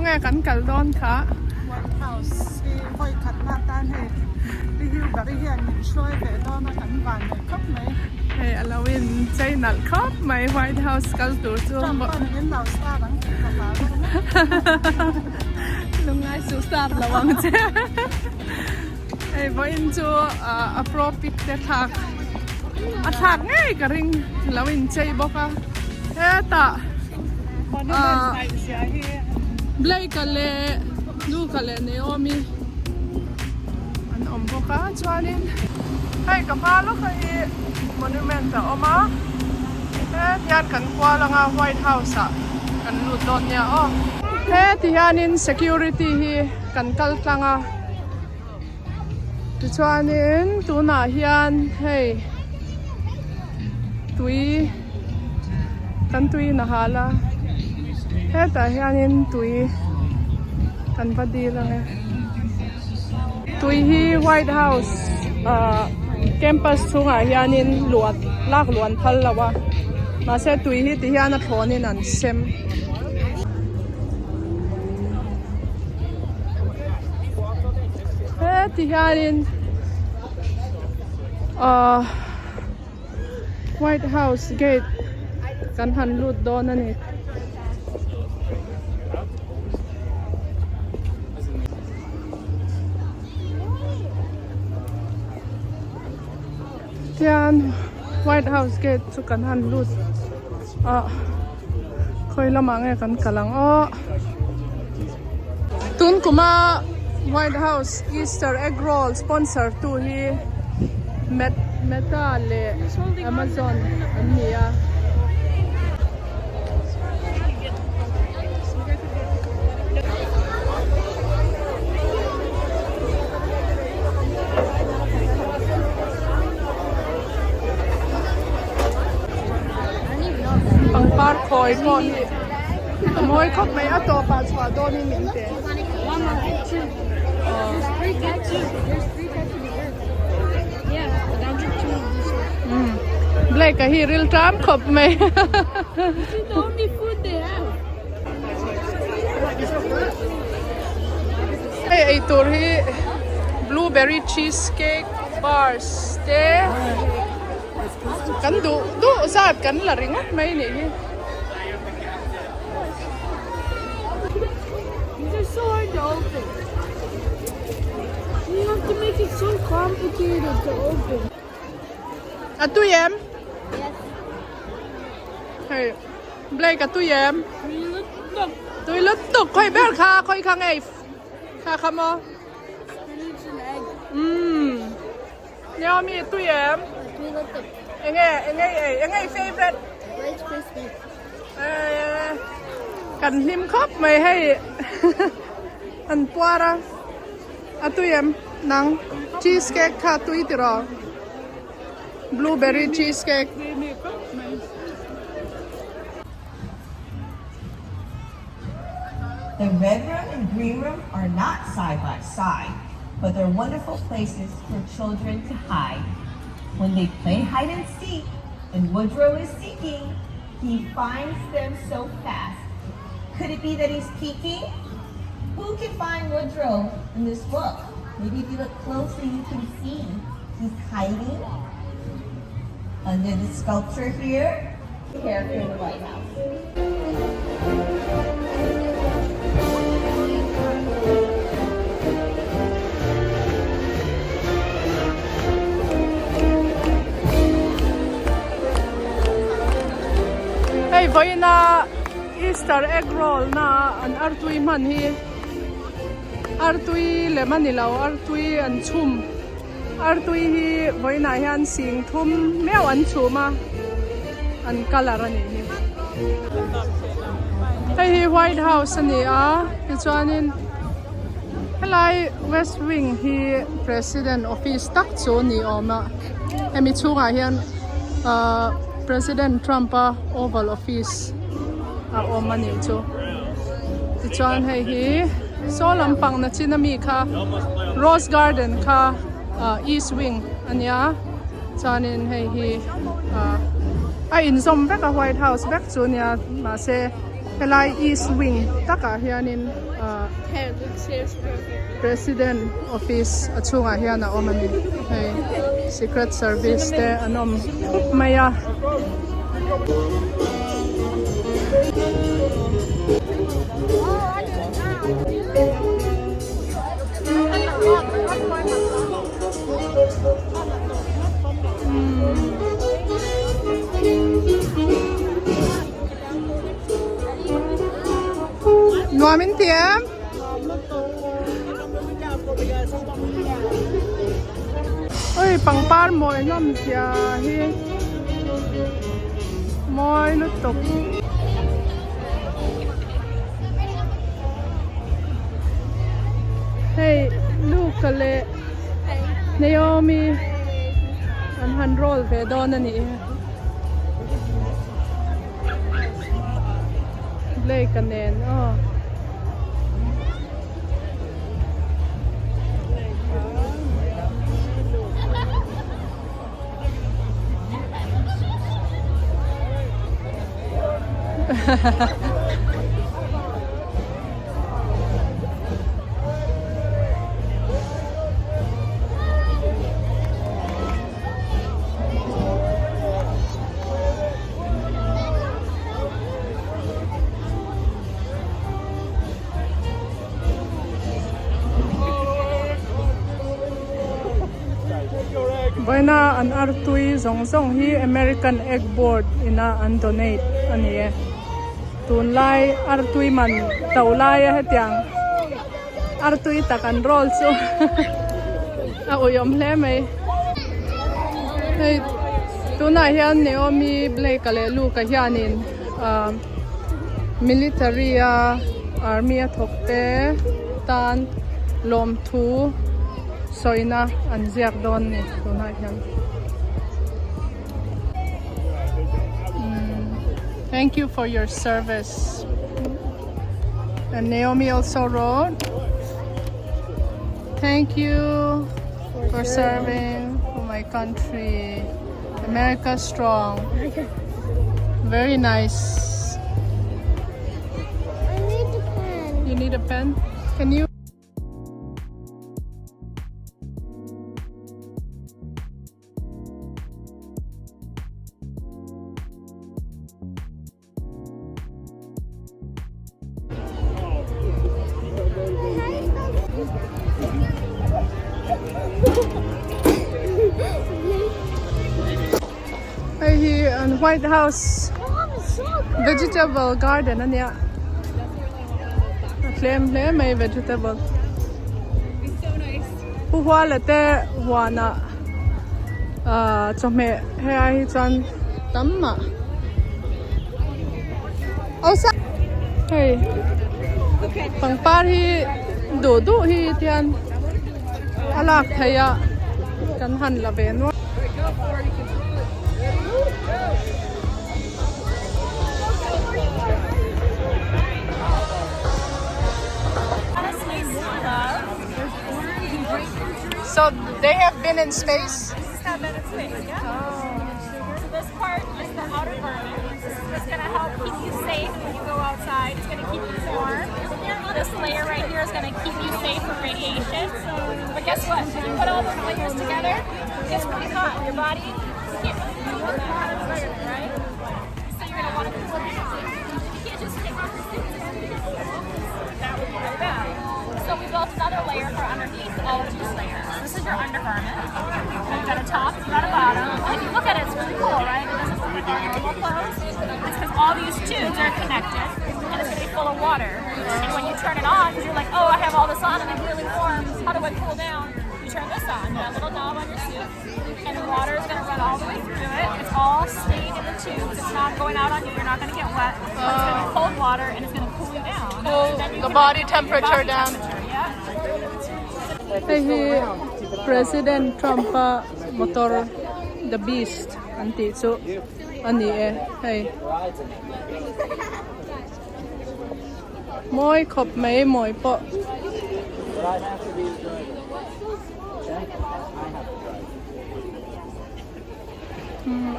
nge kan kal dawn kha? White House hi vawi khatna atan hei Pi Hilbari hian min hruai ve dawn a kan van nei khawp mai. Hei a lo in chei nalh khawp mai White House kal tur chu. Trump pawn min lo star ang tih ka hlau deuh mai. Lungngai suh star lo ang che. Hei vawiin chu a pro pic te thlak a thlak ngei ka ring lo in chei bawk a hetah Blake-a leh Luke-a leh Naomi an awm bawk a chuanin hei ka hma lawka hi monument a awm a heti hian kan kual anga white house ah kan lut dawn nia aw heti hianin security hi kan kal tlang a. Tichuanin tunah hian hei tui kan tui in a hal a hetah hianin tui kan va dil ang e tui hi white house ah campus chhungah hianin luah lak luan phal lo a mahse tui hi ti hian a thlawnin an sem. Heti hianin ahh white house gate kan han lut dawn a ni. Tian white house gate chu kan han lut a khawi lamah nge kan kal ang aw tun kuma white house easter egg roll sponsor tu hi meta leh amazon an ni a. Pangpar khawi pawh hi a mawi khawp mai a tawpah chhuah dawnin min pe. Blake a hi ril ṭam khawp mai. Hei eitur hi blueberry cheesecake bars te kan duh duh zat kan la ringawt mai nih hi. A tui em? Hei Blake a tui em? Tui lutuk khawi ber kha khawi kha ngei kha kha maw? Umm Naomi tui em? Enge enge ei enge i favourite? Kan hlim khawp mai hei an puar a a tui em nang cheese cake kha tui tiraw blueberry cheese cake. The red room and green room are not side by side, but they're wonderful places for children to hide. When they play hide and seek and Woodrow is seeking, he finds them so fast. Could it be that he's peeking? Who can find Woodrow in this book? Maybe if you look closely, you can see he's hiding under the sculpture here. Character in the White House. Hei vawiina Easter egg roll na an artui hman hi artui lem a ni lo artui an chhum artui hi vawiinah hian sing thum meuh an chhum a an colour a nih hi hei hi white house a ni a tichuanin helai west wing hi president office tak chu a ni awm a hemi chhungah hian ahh president Trump a oval office a awm a nih chu tichuan hei hi saw lampang na chin ami kha rose garden kha ah east wing a nia chuanin hei hi ah a inzawm vek a white house vek chu nia mahse. Helai east wing takah hianin ahh president office a chhungah hian a awm a ni hei secret service te an awm thup mai a. Nuam in ti em? Oi pangpar mawi hlawm zia hi mawi lutuk. Hei Luca leh Naomi an han roll ve dawn a nih hi. Blake a nen aw. Vawiina an artui zawng zawng hi American Egg Board ina an donate a ni e. Tunlai artui man to laia hetiang artui tak an roll chu a uiawm hle mai. Hei tunah hian Naomi Blake-a leh Luke-a hianin ahh military a army a thawk te tan lawmthu sawina an ziak dawn a ni tunah hian. Thank you for your service. And Naomi also wrote, Thank you for serving for my country. America strong. Very nice. I need a pen. You need a pen? Can you? Hei hi an White House vegetable garden a nia a tlem hle mai vegetable Pu Huala te huanah ahh chawhmeh helai hi chuan tam mah hei pangpar hi duh duh hi tihian a lak theih a kan han la ve nual. So they have been in space? This have been in space, yeah. Oh. So this part is the outer garment. This is what's gonna help keep you safe when you go outside. It's gonna keep you warm. This layer right here is gonna keep you safe from radiation. But guess what? When you put all those layers together, it gets pretty hot. Your body can't really cool in that kind of environment, right? So you're gonna wanna cool down. You can't just take off your suit and get cool. That would be really bad. So we built another layer for underneath all of these layers. This is your undergarment. You've got a top, you've got a bottom. And if you look at it, it's really cool, right? It doesn't look like normal clothes. It's because all these tubes are connected and it's gonna be full of water. And when you turn it on, because you're like, oh, I have all this on and I'm really warm. How do I cool down? You turn this on, that little knob on your suit, and the water is gonna run all the way through it. It's all staying in the tubes. It's not going out on you. You're not gonna get wet. But it's gonna be cold water and it's gonna cool you down. Cool the body temperature down. Hei hi President Trump a motor the beast an tih chu a ni e hei mawi khawp mai mawi pawh.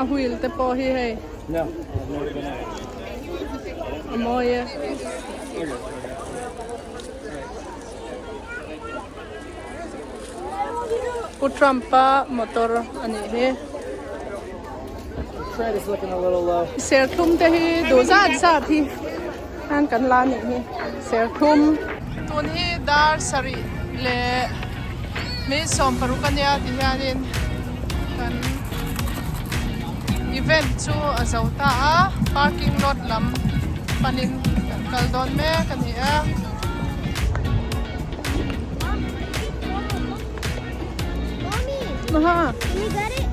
A wheel te pawh hi hei. a mawi e. Pu Trump-a motor a nih hi. Serthlum te hi duh zat zat hi an kan la a nih hi serthlum. Tun hi dar sarih leh mi 60 a nia ti hianin kan event chu a zo ta a parking lot lam panin kan kal dawn mek a ni a. Mommy, Aha. can you get it?